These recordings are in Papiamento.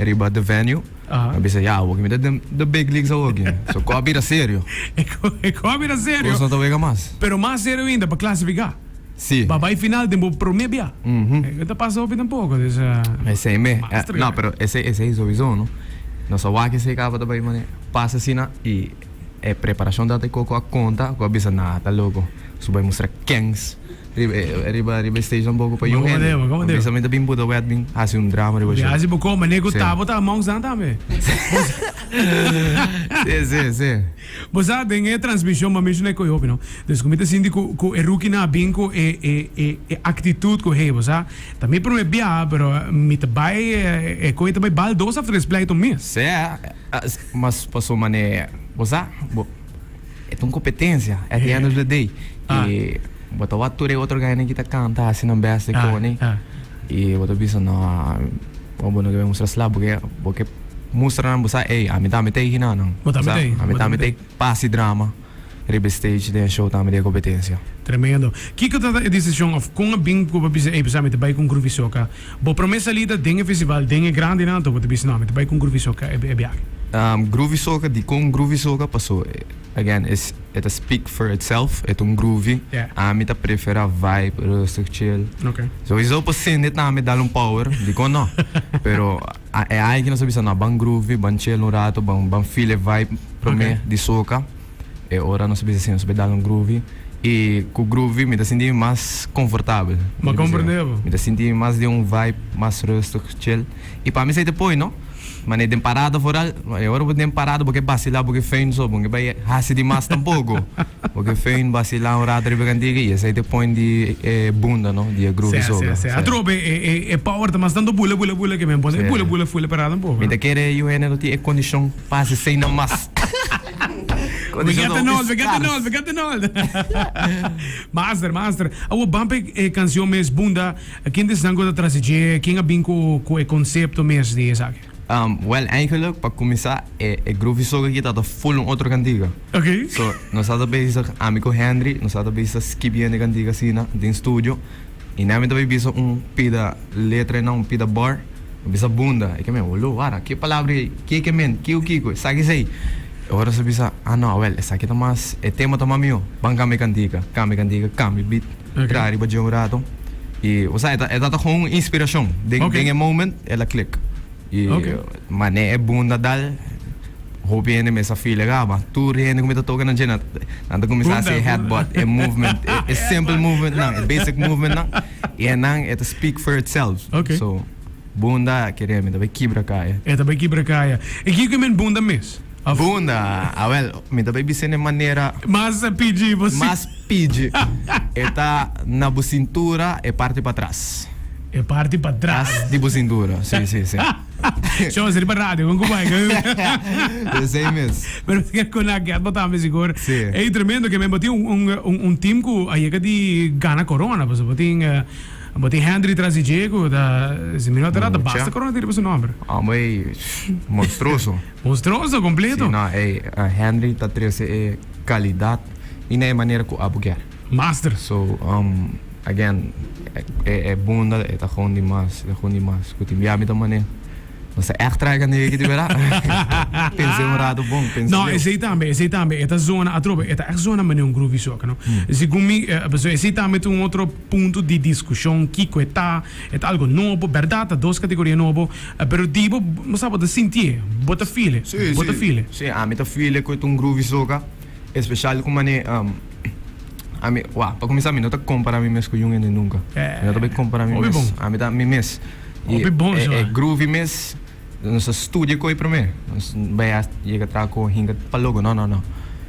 riba the venue. Aha. Mi a bisa, ya, awor mi ta den the big leagues awor aki. So ko a bira serio. E ko, e ko a bira serio. Kos no ta wega mas. Pero mas serio ainda pa klasifiká. Si. Pa bai final den bo promé bia. Mhm. E ta pasa hopi tampoco, dus. Esei me. Master No, guy. pero esei, esei sowieso, no. Nos a wak esei kaba ta bai mane pasa asina i e preparashon ta koko a konta ku a bisa, nah, ta loko. Su bai mustra kens riba e riba riba e stage tampoco pa Ma yun como hende. deo, ma como A deo. bisa mi ta bin buta wet bin hasi un drama riba Bi show. hasi bo ko, mane ku Si. tabo ta amongst nan tambe. Si, si, si. Bo sa, den e transmision bo a menciona e koe hopi, no? Dus ku mi ta sinti ku ku e rookie nan a bin ku e e e e actitud ku hey, bo sa, ta mi prome biaha, pero mi ta bai e koe ta bai bal dos of tres pleito mes. Sí, mas paso mane, bo sa, bo e ta un competencia at the end of the day. I bo ta wak tur e otro gainan ki ta canta hasi nan best e koni. I bo ta bisa no, bo no debe mustra sla porque bo ke mustra nan bo sa ey ami tambe ta ey nan. Bo tambe ta ey. Ami tambe ta ey pa hasi drama riba e stage den e show tambe den e competencia. Tremendo. Kiko ta e decision of con a bin cu bo bisa ey bo sa mi ta bay cu un Groovy Soca? Bo prome salida den e festival den e grandinan anto bo ta bisa no mi ta bay cu un Groovy Soca e biahe. Groovy Soca dicon Groovy Soca paso again es e ta speak for itself e ta un groovy ami ta prefera vibe rustig chill sowieso por sende tambe dal un power dicon no pero e aña aki nos a bisa no ban groovy ban chill un rato ban ban feel e vibe prome di soca e ora nos a bisa si nos a dal un groovy y cu groovy mi ta sinti mi mas confortabel Mi comprende bo mi ta sinti mi mas den un vibe mas rustig chill y pa mi esey ta poi no. Mane den parada vooral, e ora bo den parada bo ke basila bo ke fein so, bo ke bai hasi di mas tampoko. Bo ke fein basila un rato riba kantiga y esei ta point di e bunda no, di e groove Sea, soga. sea, sea. Atrobe e, e, e power ta mas tanto bula, bula, bula ke men pone Sea. bula, bula fula parada un poko. Mi ta kere yu hende no tin e kondishon pa hasi esei nan mas. We Kondishon get ta the hopi nold, we get the skars. nold, we get the nold. Master, master. Awo ban pa e canción mes bunda. Ken ta esnan ku ta tras di dje? Ken a bin ku ku e konsepto mes di esaki? Wèl, eigenlik pa kuminsá e e Groovy Soca aki tabata ful un otro kantiga. Oké. So, nos tabata bezig, ami ku Henry, nos tabata bezig ta skibiendo e kantiga asina den studio. I nan mi ta bai bisa un pida letra einan, un pida bar, mi bisa bunda. E ke men, Olo, wara, ke palabra ei? Ke ke men? Kiko kiko? Esaki esei. E ora nos a bisa, ah no, awèl, esaki ta mas, e tema ta mas mihó. Ban kambia e kantiga. Kambia e kantiga, kambia e beat. Traha riba dje un rato y osea e ta e ta gewoon un inspiracion den den e moment el a click y mane e bunda dal hopi hende mes a feel e gaba tur hende cu mi ta toca nan dje nan ta cuminsa haci e headbutt e movement e simple movement nan e basic movement nan y e nan e ta speak for itself so bunda kere mi ta bay kibra caya. E ta bay kibra caya y kico e men bunda mes? Bunda awel mi ta bay bisa den manera Mas PG bo si. Mas PG. E ta na bo cintura e parti patras. E parti patras. Tras di bo cintura, si si si. Show a riba radio con cu bai. Esey mes. Pero si con a get bo tambe sigur. Si. Ey tremendo ke men bo tin un un un team cu a yega di gana corona pasobra bo tin bo tin Henry tras di dje cu ta si mi no ta erra ta basta corona tin riba su nomber. Amo ey monstruoso. Monstruoso completo. Si no ey Henry ta trece e calidad y na e manera cu abo kier. Master. So again e e bunda e ta gewoon di mas e ta gewoon di mas cu tin bia mi ta mane nos ta echt traga negi di berdad pensa un rato bon pensa No leu. esey tambe esey tambe e ta zona atrobe e ta echt zona mane un groovy soca no segun mi pasobra esey tambe ta un otro punto di discusion kico e ta e ta algo nobo berdad ta dos categoria nobo pero di bo bo sa bo ta sintié bo ta feel e bo ta feel e. Si ami ta feel e cu e ta un groovy soca. Especial cu mane ami wa pa cuminsa mi no ta compara mi mes cu yun hende nunca mi no ta bay compara mi mes ami ta mi mes y e groovy mes nos a studia coy prome nos bay a yega traha cu hinca pa loco no no no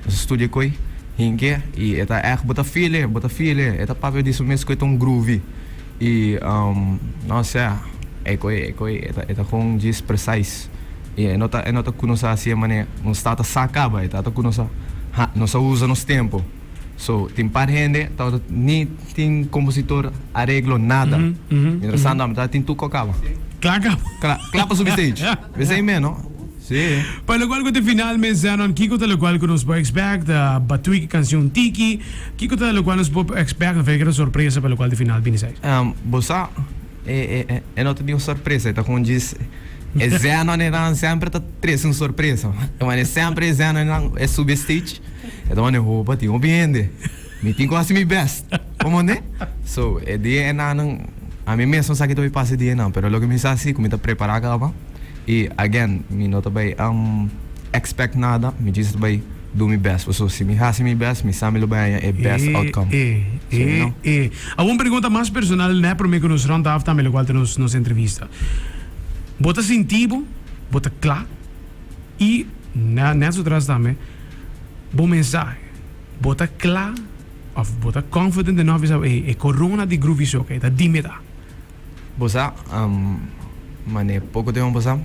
nos a studia coy hinke y e ta echt bo ta feel e bo ta feel e e ta papia di su mes cu e ta un groovy y no sea e coy e coy e ta gewoon djis precise. I e no ta e no ta ku nos a hasi e manera nos tata sa kaba, e tata ku nos a ha nos a usa nos tempu. So tin par hende tabata ni tin kompositor, areglo, nada. Mientras tanto ami tabata tin tuko kaba. Kla kaba. Kla kla pa subi stage. Esei me no? Si. Pa lokual ku ta final mes Zenon, kiko ta lokual ku nos por expect? Batui ki kansion tiki? Kiko ta lokual nos por expect? Of e ta sorpresa pa lokual ta final bini seis? Bo sa e e e no ta di un sorpresa, e ta kon djis. E Zenon einan semper ta trese un sorpresa. Mane semper e Zenon einan e subi stage, e ta mane hopa tin hopi hende. Mi tin ku hasi mi best. Bo mande? So, e dia enanan, ami mes no sa ki ta bai pasa e dia enan, pero loke mi sa si ku mi ta prepara kaba. I again, mi no ta bai expect nada, mi djis ta bai do mi best. Pasobra si mi hasi mi best, mi sa mi lo bai haña e best outcome. E, So, you e, know. e. Awor un pregunta mas personal nè promé ku nos rond af tambe lokual ta nos nos entrevista. Bo ta sinti bo, bo ta kla i nè nèt su tras tambe bo mensahe. Bo ta kla òf bo ta confident enough bisa ey e corona di Groovy Soca e ta di mi ta. Bo sa, mane poko tempu pasá,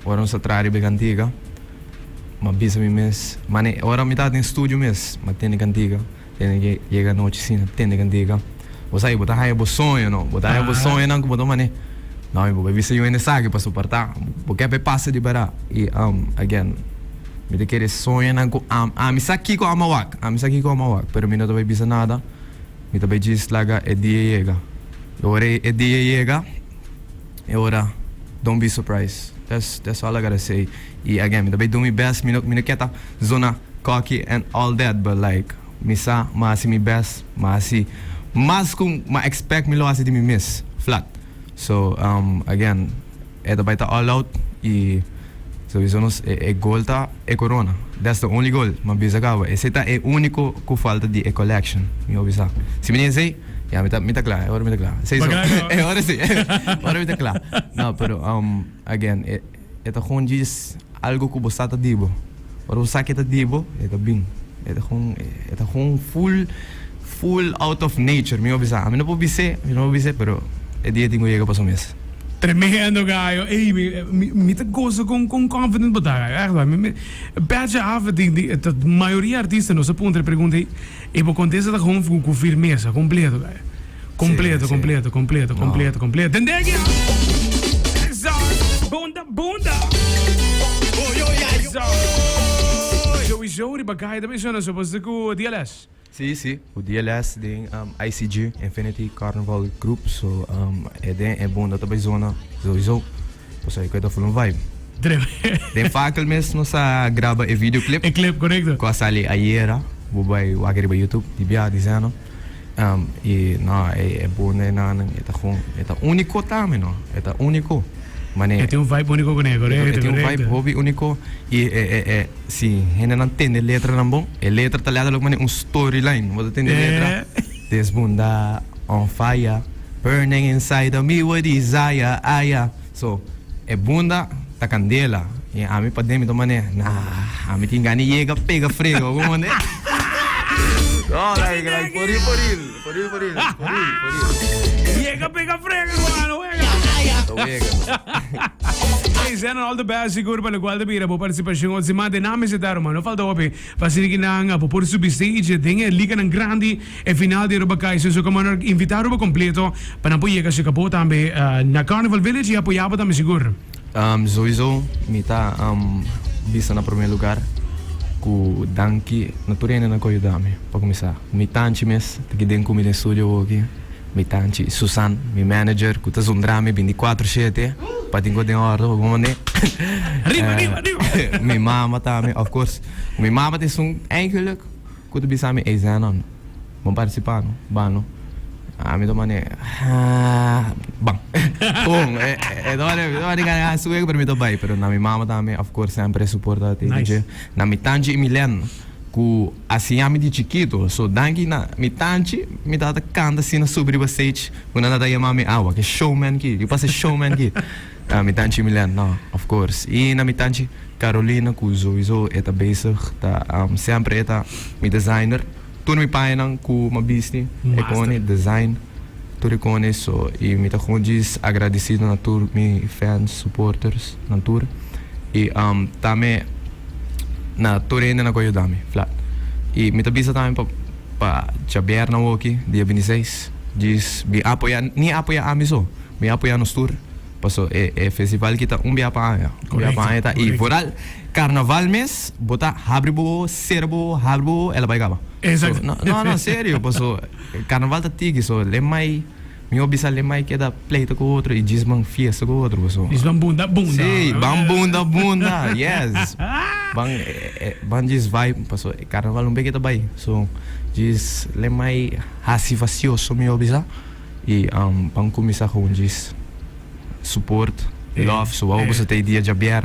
ora nos ta traha riba e kantiga, m'a bisa mi mes, mane ora mi tabata den studio mes, m'a tende kantiga, tende ke yega anochi asina, tende kantiga. Bo sa, bo ta haña bo soño no, bo ta haña bo soñonan ku bo ta mane, no, mi bo bai bisa yu hende esaki pasobra ta, bo ke pa e pasa di bèrdat. I, again, mi ta kere soñonan ku ami sa kiko ami a wak, ami sa kiko ami a wak, pero mi no ta bai bisa nada. Mi ta bai djis laga e dia yega. E ora e dia yega, e ora don't be surprised. That's that's all I gotta say. I again, mi ta bai do mi best. Mi no mi no ke ta zona cocky and all that, but like mi sa mi a hasi mi best, mi a hasi mas ku mi a expect mi lo hasi di mi mes, flat. So again. E ta bai ta all out y sowiso nos e goal ta e corona. That's the only goal. Mi a bisa caba. Esey ta e unico cu falta di e collection. Mi a bisa. Si mi tin esey, ya mi ta mi ta cla. E ora mi ta cla. Esey so. E ora si. E ora mi ta cla. No, pero again e e ta gewoon djis algo cu bo sa ta di bo. Ora bo sa ke ta di bo, e ta bin. E ta gewoon e ta gewoon full full out of nature. Mi a bisa. Ami no por bis'é, mi no por bis'é, pero e dia tin cu yega pa su mes. Tremendo gallo ey mi mi ta goza con con confident bo ta gallo echt waar mi mi petje af di di ta mayoria artista nos a puntra e pregunta ey y bo contesta ta gewoon cu firmeza completo gallo completo completo completo completo completo tende aki eso bunda bunda eso sowieso riba kaya ta menciona so pasobra cu DLS. Sí, sí, cu DLS den ICG, Infinity Carnival Group, so e den e bunda ta bay zona sowieso, pasobra e cu e ta full un vibe. Den Fakel mes nos a graba e videoclip. E clip, correcto. Cu a sali ayera, bo bay wak riba YouTube, di bia di Zeno. Y no, e bunda eynan e ta gewoon, e ta unico tambe no, e ta unico. Mane. E tin un vibe unico cune, correcto, E tin un vibe hopi unico y e, e, e. Si hendenan tende letranan bon, e letra ta letterlijk manera un storyline. Bo ta tende letra, This bunda on fire, burning inside of me with desire, aya. So, e bunda ta candela. I ami paden mi ta manera, nah, ami tin gana di yega pega frega, bo comprende? No, like, like, for real, for real, for real, for real, for real, for real. Yega pega frega, hermano, wega. Ta wega. Hey Zenon, all the best sigur pa locual ta bira bo participacion otro siman den nan mester ta ruman. No falta hopi pa asina ki nan bo por subi stage den e liganan grandi e final di Aruba Kaiser. So como nan invita Aruba completo pa nan por yega cerca bo tambe na Carnival Village y apoya bo tambe sigur. Sowieso mi ta bisa na prome lugar cu danki na tur hendenan cu a yuda mi pa cuminsa. Mi tanchi mes ta ki den cu mi den studio awoki. Mi tanchi Susan, mi manager cu ta zundra mi binticuatro shete pa tin cu den ordo pa bo mande. Riba, riba, riba. Mi mama tambe, of course. Mi mama ta esun eigenlijk cu ta bisa mi, ey Zenon, bon participa no, ban no. Ami ta mande, ah, ban. Bon, e ta mande, mi ta mande gana suego pero mi ta bay. Pero na mi mama tambe, of course, semper e support ta tin. Nice. Na mi tanchi y Milen cu A siña mi di chikito, so danki na mi tanchi mi tabata canta asina subi riba stage cu nan tabata yama mi awa ke showman ki, ki pasa e showman ki? Mi tanchi Milen, no, of course. Y na mi tanchi Carolina cu sowiso e ta bezig ta semper e ta mi designer, tur mi pañanan cu mi a bisti e cone design tur e cone so y mi ta gewoon djis agradecido na tur mi fans, supporters, na tur y tambe. Na tur hende nan ku a yuda mi, flat. I mi ta bisa tambe pa pa djabièrnè awoki, dia bintiseis, djis bin apoyá, ni apoyá ami so, bin apoyá nos tur, paso e e festival aki ta un bia pa aña, un bia pa aña ta, i vooral karnaval mes bo ta habri bo wowo, sera bo wowo, habri bo wowo, el a bai kaba. So, no, no, serio, paso karnaval ta tiki, so le mai. Mi a bisa lemai keda pleita ku otro i djis ban fiesta ku otro paso. Djis ban bunda bunda. Sí, ban bunda bunda, yes. Ban ban djis vibe paso e karnaval un beke ta bai. So djis lemai hasi vasioso mi a bisa i ban kuminsá gewoon djis support, love. So wou boso ta e dia djabièrnè.